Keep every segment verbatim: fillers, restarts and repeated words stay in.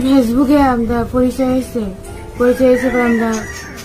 Facebook-e ang da পরিচয় হয়েছে, পরিচয় হয়েছে পরে আমরা,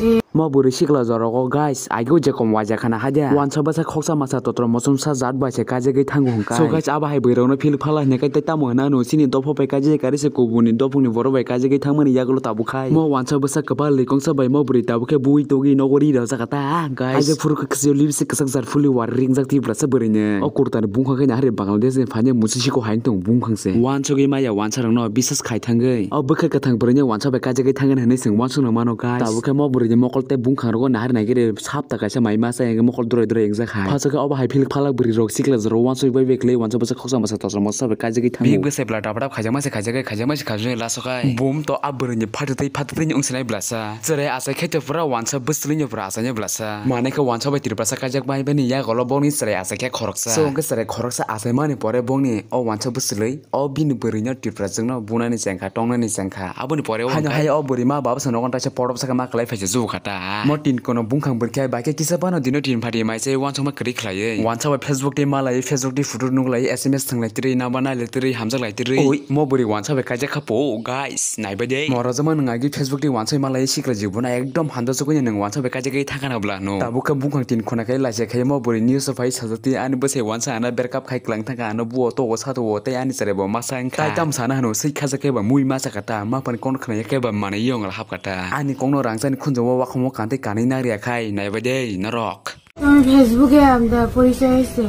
এ, Mo bwrwi sikla jorogo guys, aigwi je kom waja khana haja. Wansa bwsa khoksa masa totro mosomsa jat bai se kajagwi thango hwnka. So guys, abo hai bwrwi rokno phil phala hwnwi kai tei tamo hwnano chini dopha bai kajagwi kari se kubuni dophungni borok bai kajagwi thangmani yagulo tabuk khai. Mo wansa bwsa kwbal rikongsa bai mo bwrwi tabuk khe bui togwi nogo ri rw jaka ta guys. Aje phuru khe kwchwlwi se kwchak jar phuli war ringjak twi bwrasa bwrwino. O kurtani bungkha khe nahari Bangladesh ni phaine musi siko hai tong bungkhang se. Wansugwi maya wansa rokno bisas khai thangwi. O bwkha kwthang bwrwino wansa bai kajagwi thangwi hwnwi chwng wansukno mano guys. Tabuk khe mo bwrwini mokol tei bungkhang rogo nahar naigwi sap ta kaisa mai masa hwnwi mokol durai durai wngjak hai. Phaso khe obo hai philip phalak bwrwi rok sikla jora wansuk bai bai kwlwi wansa bwsa khoksa masa tosa masa bai kajagwi thango. Big bwsai bwla daba dab khaijakma se khaijakgwi khaijakma se khaijakgwi laso khai. Bum to a bwrwini phatitwi phatitwini wngsinai bwlasa. Cherai achai khe to pura wansa bwswlwino pura achainai bwlasa. Manai khe wansa bai Tiprasa kaijak bai bini yagolo bongni cherai achai khe khoroksa. So hwnkhe cherai khoroksa achaimani pore bongni o wansa bwswlwi o bini bwrwino Tipraswkno bunani chengkha, tongnani chengkha. Aboni pore o haino hwnkhe hai o bwrwi ma baba se nogon taisa podop saka ma kwlai phaisa jubu kha ta. Mo tin kono bungkhang bwrwi khe bai khe kisa phano dino tin phati mai se wansukma kwrwi khlaiwi. Wansa bai Facebook tei ma laiwi, Facebook tei photo nuk laiwi, S M S thwng lai twrwi, namba nai lai twrwi, hamjak lai twrwi. Oi, mo bwrwi wansa bai kaijak kha po, guys, nai bai de. Mo rajama nwng agi Facebook tei wansa bai ma laiwi sikla jibuna ekdom handa sukui nwng wansa bai kaijak khe thangkha na bwla no. Tabuk khe bungkhang tin khona khe laijak khe mo bwrwi news o phai sajak twi ani bwsai wansa ano breakup khai kwlang thangkha ano buo togo sato o tei ani cherai bo masa wngkha. Tai tam sana hano swi khajak khe ba mui masa kha ta ma phani kono khna ya khe ba manwi yong la hap kha ta. Ani kokno rangchani khunjabo wakhamo kantwi kanwi nang ria khai nai bai de norok. আমি ফেসবুকে আমরা পরিচয় হয়েছে,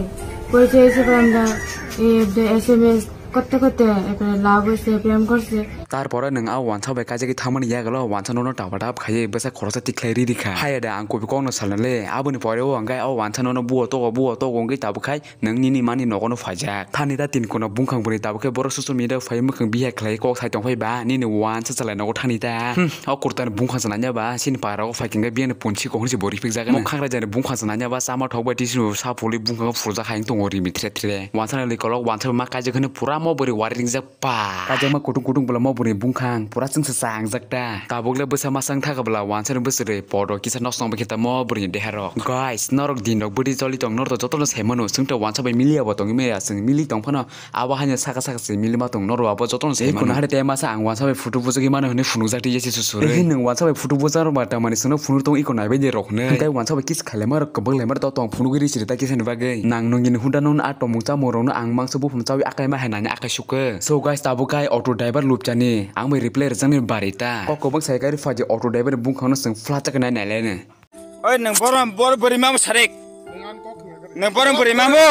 পরিচয় হয়েছে পরে আমরা S M S করতে করতে এরপরে লাভ হয়েছে, প্রেম করছে। Tarpore nwng a wansa bai kaijagwi thangmani yagulo wansa nono tapa tap khaiwi bwsa khoroksa tikhlai riri kha. Haiya da ang kubui kokno salna le, aboni pore o hwnkhe o wansa nono buo togo buo togo wngwi tabuk khai nwng nini mani nogono phaijak. Thani da tin kono bungkhang bwrwi tabuk khe borok social media phai mwkhang biya khlai kok sai tongphai ba nini wansa chalai nogo thani da. Hmm, o kurtani bungkhang se nanya ba chini para o phai khe biyani punsi kok hinsi bo ripik jaga. Mokhangra jani bungkhang se nanya ba chama thok bai tisi sa puli bungkhang phurjak hai tongo rimi thre thre. Wansa ni kolok wansa ma kaijak hwnwi pura mo bwrwi wari ringjak. Pa. Kajakma kutung kutung bwla mo bwrwi bungkhang pura chwngsa changjak ta. Tabuk le bwsa masang thaka bwla wansa ni bwswrwi podo kisa nok song bai khe ta mo bwrwi ni deha rok. Guys, norok din rok bwtwi choli tong norok to jotono sai mano chwng to wansa bai mili abo tongwi maya chwng mili tong phano abo haino saka saka se mili ma tong norok abo jotono sai mano. Hari te masa ang wansa bai photo bujagwi mano hwnwi phunukjak twi yesi susur. Ehe nwng wansa bai photo bujak rok ba tamani chwngno phunuk tong iko nai bai de rok hwnwi. Tei wansa bai kis khailai ma rok kwbang lai ma rok to tong phunugwi ri siri ta kisa ni bagwi. Nang nungni huda nung a tongmung chamung rokno ang mangsa buphang chawi akai ma hai nani akai sukhe. So guys, tabuk kai auto driver lupchani ang bai reply rwjaknai bari ta. Kok kwbang sai kari phaidi auto driver ni bungkhangno chwng flat chakhe nai nai laino. Oi, nwng borom bor bwrwi mamo sarik. Nwng borom bwrwi mamo.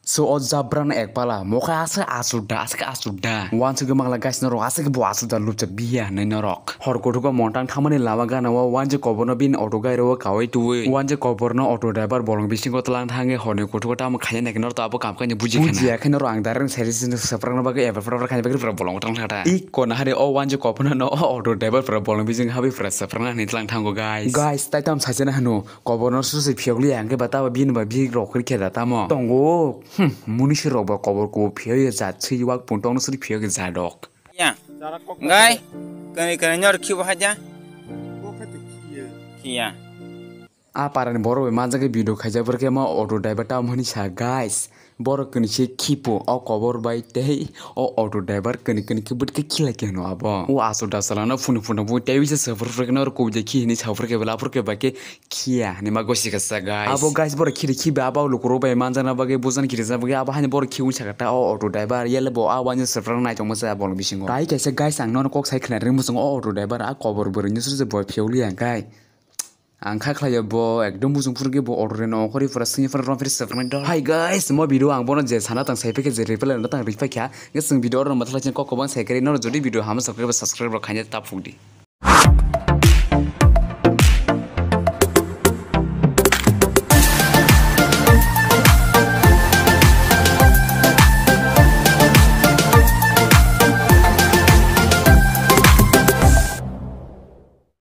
So o jabra no ek pala mokha ase asuk da, ase asuk da. Wansugwi mangla guys norok ase bo asuk da lupcha biya hinwi norok. Hor kothugo montang thangmani lama gana o wanjwi koborno bini auto gairo o kawi twi. Wanjwi koborno auto driver bolong bisingo tlang thangwi horni kothugo tamo khaina naikhe norok abo kam kainwi buji khana. Bujiya khe norok ang direct sari sini swprakna bagwi eba pura pura khaina bagwi pura bolongo tlang thangta. Iko nahari o wanjwi koborno no o auto driver pura bolong bising habwi pura swprakna hinwi tlang thango guys. Guys, tai tamo sajana hano koborno susi phiyokliya hwnkhe ba tabo bini ba bihik rok rikhe da tamo. Tongo, hmm, munisi rok ba kobor kubo phiyokya jat swi wak pung tongno suri phiyokya jat rok. Ya. Ngai. Kani kani nyor khibo haja. Khiya. A parani borok bai manjak khe video khaijak borok khe ma auto driver tamo hwnwi sa guys. Borok kani se khipo o kobor bai tei o auto driver kani kani khe bwtwi khe khilai khe hwno abo. O aswk da chalano phunu phunu bo tei bisa se phuru phuru khe noro kubui de khi hwnwi sa phuru khe bwla phuru khe bai khe khiya hwnwi ma gosi kha sa guys. Abo guys borok khiri khiba abo lukurok bai manjakna bagwi bujana khiri jakna bagwi abo haino borok khiwi sakha ta o auto driver yele bo a wainwi swprak naitongma se abo ni bisingo. Tai kaisa guys ang nono kok sai khna ring muchung o auto driver a kobor bwrwini suri se bo phiyokliya hwnkhe. Ang kha khlaiya bo ekdom muchung phuru khe bo auto reno okhorwi pura swngya phano rong phiri swpraknai do. Hi guys, mo video ang bono je sana tang sai phai khe je reply no tang reply kha. Nge chwng video oro mathalai chini kok kwbang sai khe noro jodi video hama sakhe subscribe rok khaina ta phukdi.